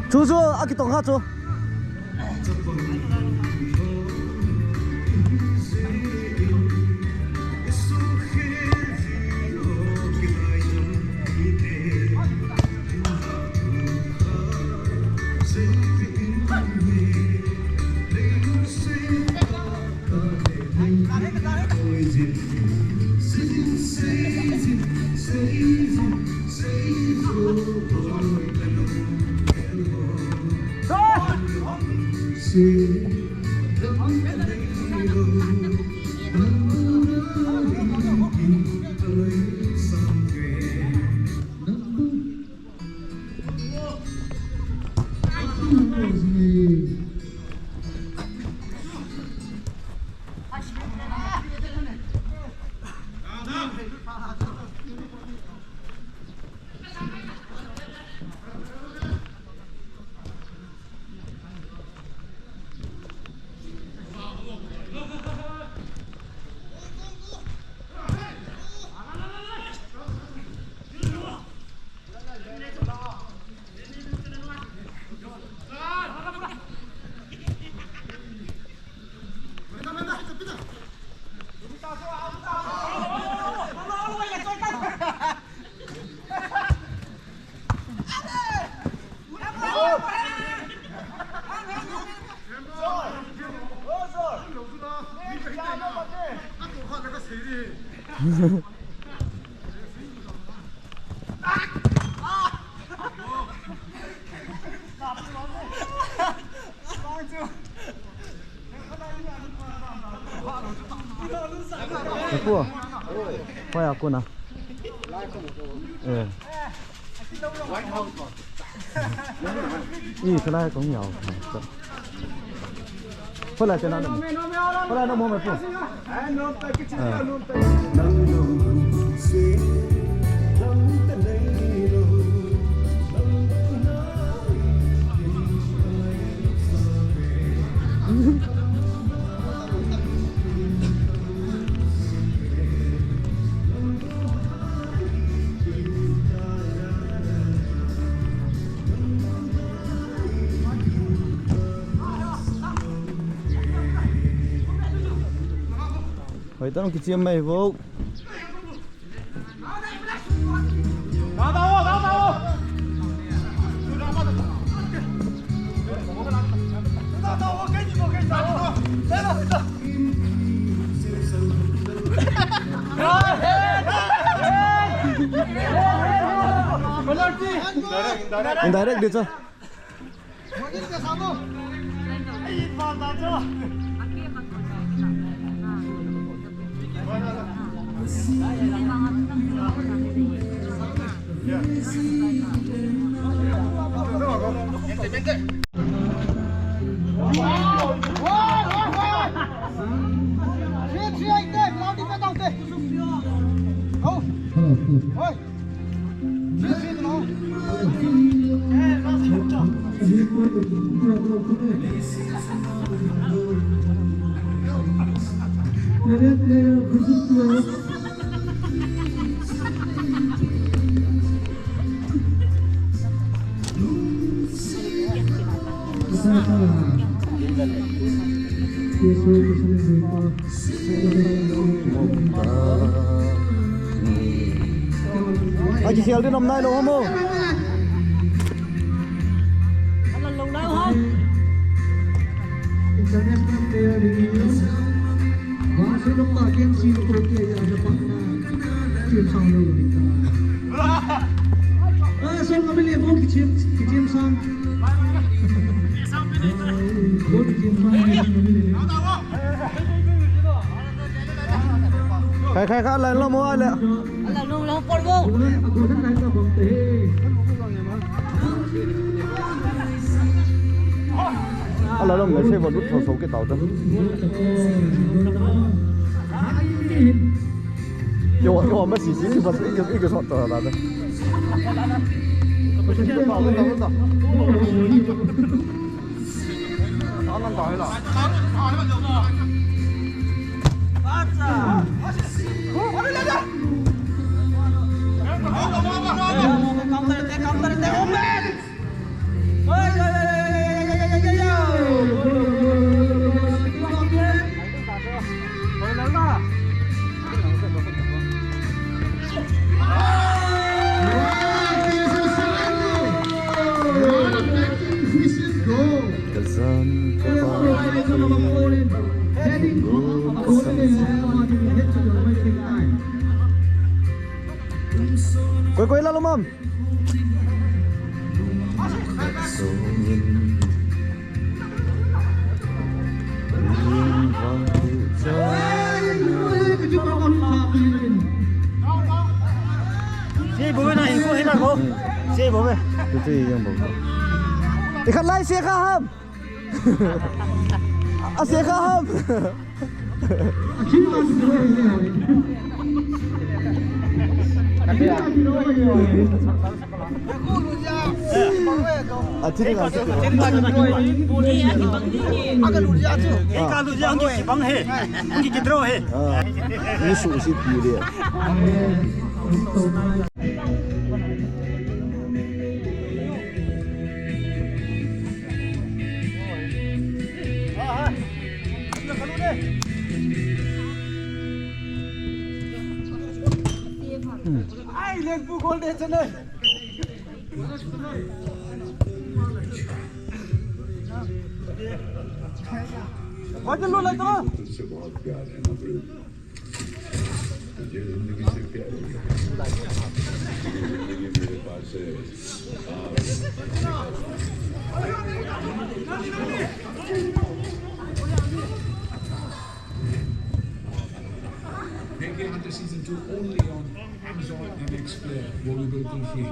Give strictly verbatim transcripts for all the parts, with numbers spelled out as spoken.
Chu chu, akitong kha chu. Pu. Hoya kona. Eh. I, kala kong yao. Hola, tena. Hola, no mo me pu. Ah. Hoi, tang kichem mai vo. Indirect deh, sir. Aji sial din om nai lo mo. International player din. Barcelona K M C ko ke ya Japan na. Team sang lo ni ta. Ah, so kami le bo ki team, ki team sang. Bo ki team sang, kami le. Khai, khai, khai, line lo mo, line. Line lo, lo por bo. Ako na, ako na, line lo, bang te. Lalom le se va lut tho so ke tau ta. Yo, yo, ma si si ki ba ki ki so ta ta. Koi, koi, la, lo, mam. Si bou na hin ko, hin na ko. Si bou ve. Tu tu yang bou. Ikhat lai si kha ham. A si kha ham. A thil nga si. Ka lu ja ang ki bang he. Ang ki kidro he. Ah. Ni su si pi le. Ai, Lengpu gol de chane. Wajah lu lai tu. मुझे जिंदगी से प्यार हो गया। ये जिंदगी मेरे पास है। Vampire Hunter Season two only on Amazon M X Player. Will be broken free.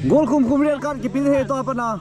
Gol khum khum red card kipil he to apana.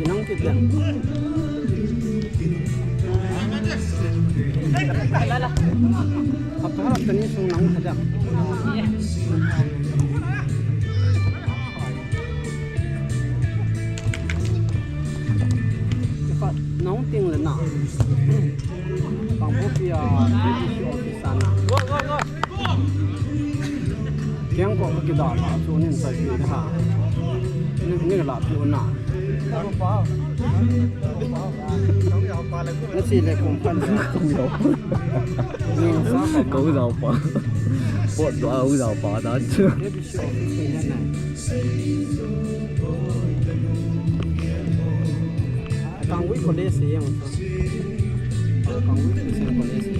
Nang kit ya. Apa harap tani sung nang kit ya. Nang ting le na. Pangbupi a, B B C office a na. Kiang ko ka kida ma, chu nin sai pi ha. Ni, ni la pi na. Na si le kum pan le. Kum yo. Ni sa ka ma. Ko zau pa. Pot do au zau pa da. B B C office ni na. Kangui College yang. Kangui Christian College.